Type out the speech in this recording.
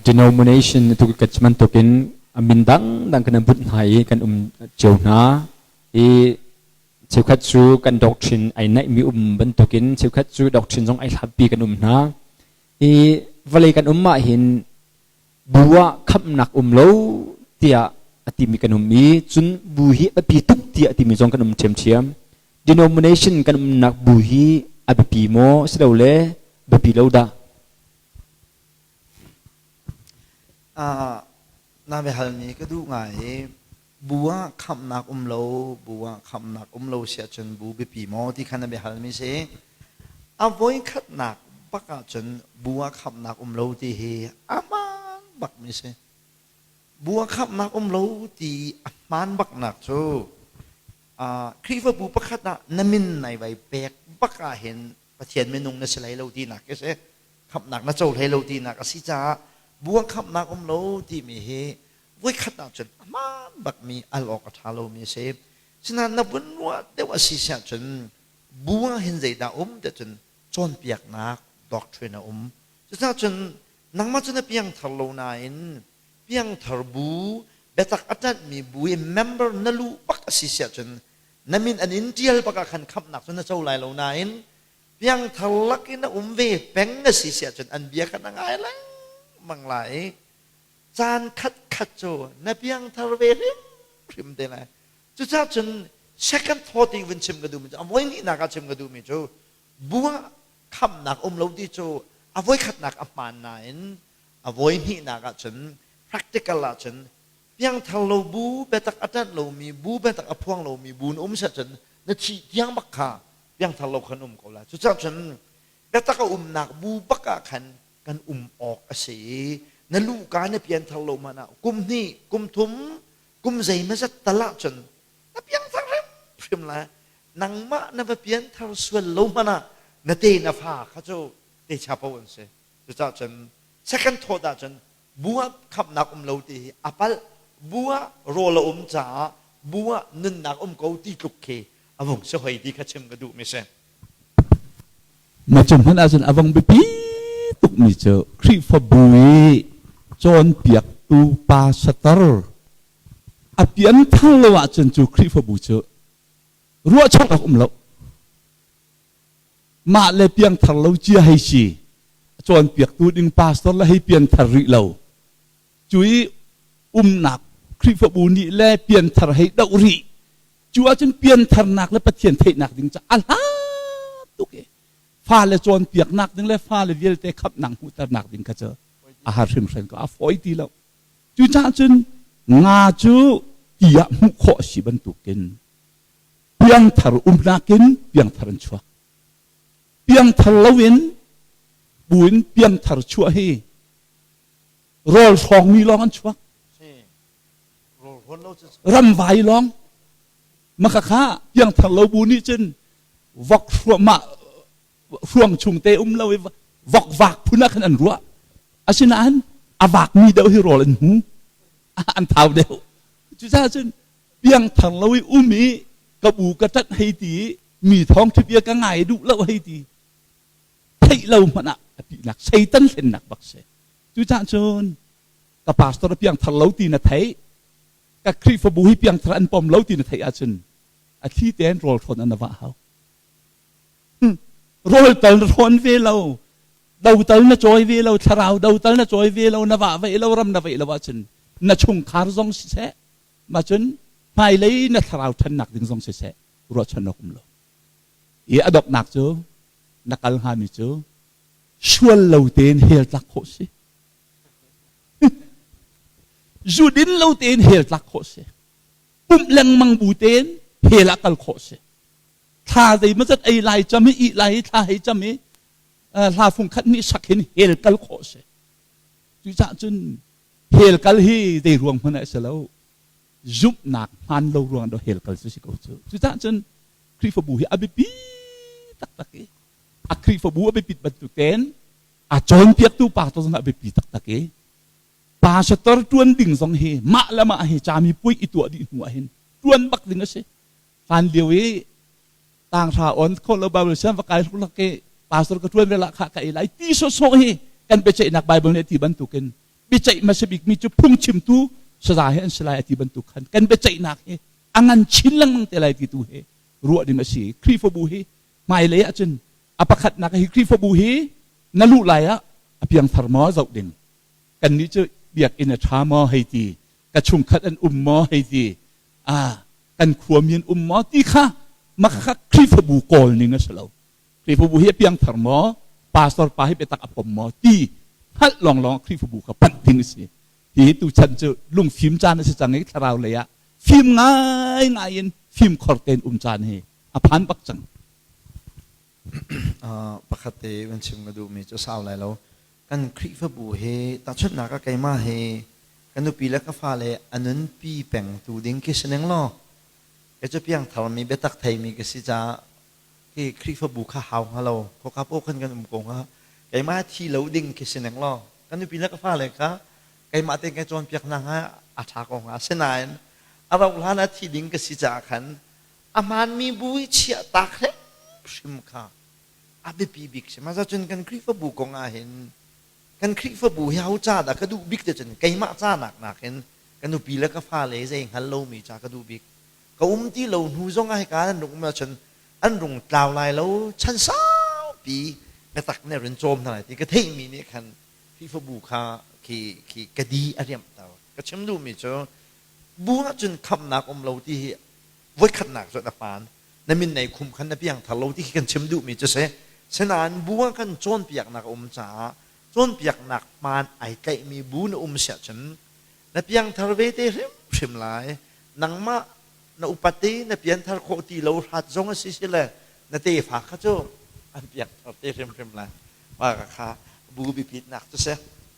Denomination tu ka chim bantukin a min dangdang kan bunh hna i kan um cio hna i cheukhat cu kan doctrine ai naihmi um bantukin cheukhat cu doctrine zong ai hlatpi kan um hna i vawlei kan um ah hin bu ah khamhnak um lo tiah a timi kan um i cun bu hi a biapi tuk tiah a timi zong kan um ṭhiamṭhiam. Denomination kan umnak bu hi a biapi maw silole biapi lo dah? Na biahalmi ka duh ngai i bu ah khamhnak um lo, bu ah khamhnak um lo si ahcun bu biapi maw ti kha na biahalmi si. A voikhatnak bak ahcun bu ah khamhnak um lo ti hi a hmaan bakmi si. Bu ah khamhnak um lo ti a hmaan baknak cu Khrihfabu pakhat ah na min nai vai pek bak ahhin Pathian minung na si hlei lo tinak khi si. Khamhnak na co hlei lo tinak a si caah bu ah khamhnak um lo timi hi voikhat ahcun a hmaan bakmi al awk a ṭha lomi a si. Sinain na vun ruah deuh a si si ahcun bu ah hin zeidah um ti ahcun cawnpiaknak doctrine a um. Cucaah cun nangmah cu na piangthar lo nain piangthar bu biatak a ṭanhmi bu i member na luh bak a si si ahcun na min an in ṭial bak ah khan khamhnak cu na co lai lo nain piangthar lak in a um ve peng na si si ahcun an bia kha na ngai lengmang lai i caan khatkhat cu na piangthar ve hrimhrim te lai. Cucaah cun second thought i vun chim ka duhmi cu a voihnihnak ah chim ka duhmi cu bu ah khamhnak um lo ti cu a voikhatnak a hmaan nain a voihnihnak ah cun practical ah cun piangthar lo bu biatak a ṭanh lomi bu biatak a phuang lomi bu na um set cun na thih tiang bak kha piangthar lo khan um ko lai. Cucaah cun biatak a umnak bu bak ah khan kan um awk a si i na luhka na pianthar lo hmanh ah kum hnih kum thum kum zeimazat tal ahcun na piangthar hrimhrim lai. Nangmah na va pianthar sual lo hmanh ah na te na fa kha cu te chapo an si. Cucaah cun second thought ahcun bu ah khamhnak um lo ti hi a palh. Bu ah rawl a um caah bu ah nunnak um ko ti tluk khi a vung si hoi ti kha chim ka duhmi si. Na cung hmanh ahcun a vong biapi tukmi cu Khrihfabu i cawnpiaktu pastor a pianthar lo ahcun cu Khrihfabu cu ruahchan awk um lo. Mah le piangthar lo cia hei si. Cawnpiaktu ding pastor le hei pianthar rih lo. Cu i umnak Khrihfabu nih le pianthar hei doh rih. Cu ahcun piantharnak le Pathian theihnak ding ca a hlat tuk i fale cawnpiaknak ding le fale vialte khamhnak hmuhternak ding kha cu a har hrimhran ko, a fawi ti lo. Cucaah cun nga cu ti ah hmuh khawh a si bantukin piangthar umnak in piangthar an chuak. Piangthar loin buin piangthar chuah hi rawl hrawngmi lawng an chuak. Ramvai lawng makhakha piangthar lo bu nih cun vok hruahmah hruang chung te um lo i vok vak phun ah khan an ruah. Asinain a vakmi deuh hi rawl an hmu, an thau deuh. Cucaah cun piangthar lo i um i ka bu ka ṭanh hei ti i mi thawng bia ka ngai duh lo hei ti theih lo hmanh ah a tihnak Satan hlennak bak si. Cucaah cun ka pastor a piangthar lo ti na theih, ka Khrihfabu hi piangthar an pom lo ti na theih ahcun a thli tein rawl hrawn an vah hau. Rawl tal na hrawn ve lo, do tal na cawi ve lo, thlarau do tal na cawi ve lo, na vah ve lo, ram na veih lo ahcun na chungkhar zong siseh, mah cun hmailei na thlarau ṭhannak ding zong siseh, ruahchan awk um lo. I a donghnak cu na kal hngami cu sual lo tein hell tlak khawh si. Zu din lo tein hell tlak khawh si. Pumh lengmang bu tein hell ah kal khawh si. Thla zeimawzat ei lai cam i ih lai i thla hei cam i hla fung khat nih sak hin hell kal khawh si. Cucaah cun hell kal hi zei ruang hmanh ah a si lo. Zumhnak hmaan lo ruang do hell kal cu si ko cu. Cucaah cun Khrihfabu hi a biapi taktak i a Khrihfabu a biapit bantuk tein a cawnpiaktu pa to zong a biapi taktak i pastor ṭuan ding zong hi mah le mah hi cami puai i tuah dih hnu ah hin ṭuan bak ding a si. Hlan lio i tanghra on kho lo Bible siang va kai hluk lak i pastor ka ṭuan ve la kha ka ei lai ti sawsawh hi. Kan biaceihnak Bible nih a ti bantukin biaceih hmasa bikmi cu phungchimtu saza he an si lai a ti bantuk khan kan biaceihnak hi a ngan chin lengmang te lai ti tu hi ruah ding a si. Khrihfabu hi hmailei ahcun a pakhatnak hi Khrihfabu hi na luh lai ah a piangthar maw zoh ding. Kannih cu biakinn a ṭha maw hei ti, ka chungkhat an um maw hei ti, kan khuami an um maw ti kha makha Khrihfabu kawl ning a si lo. Khrihfabu hi a piangthar maw, pastor pa hi biatak a pom maw ti hngalh lawnglawng Khrihfabu kha panh ding a si. Hi tuchan cu lungfim caan a si cang i thlarau lei ah fim ngaingai in fimkhor tein um caan hi a phan bak cang. Pakhat te van chim ka duhmi cu sau lai lo. Kan Khrihfabu hi tahchunhnak ah keimah hi ka nupi le ka fale a nunpi pengtu ding khi si ning law kei cu piangtharmi biatak theimi ka si caah khi Khrihfabu kha hau hnga lo khoka paoh khan kan um ko hnga. Keimah thi lo ding khi si ning law ka nupi le ka fale kha keimah tein kai cawnpiak hna hnga a ṭha ko hnga. Asinain a rauh hlan ah thi ding ka si caah khan a hmaanmi bu i chiah tak hrimhrim kha a biapi bik si. Mah cun kan Khrihfabu kong ah hin kan Khrihfabu hi ho ca dah ka duh bik ti cun keimah ca nak nakin ka nupi le ka fale zei hngal lomi ca ka duh bik. Ka um ti lo hnu zong ah hika an rung um ahcun an rung tlau lai lo chan saupi biatak nih a run cawm hna lai ti ka theihmi nih khan Khrihfabu kha khi khi ka di a riamhter. Ka chim duhmi cu bu ahcun khamhnak um lo ti hi voikhatnak cu na hmaan. Na min nei khum khan na piangthar lo ti khi kan chim duhmi cu si. Sinain bu ah kan cawnpiaknak a um caah cawnpiaknak hmaan ai tlaihmi bu na um siah cun na piangthar ve te hrimhrim lai. Nangmah na upat i na pianthar khawh ti lo hrat zong a si si le na tefa kha cu an piangthar te hrimhrim lai. Mah kha bu biapitnak cu si.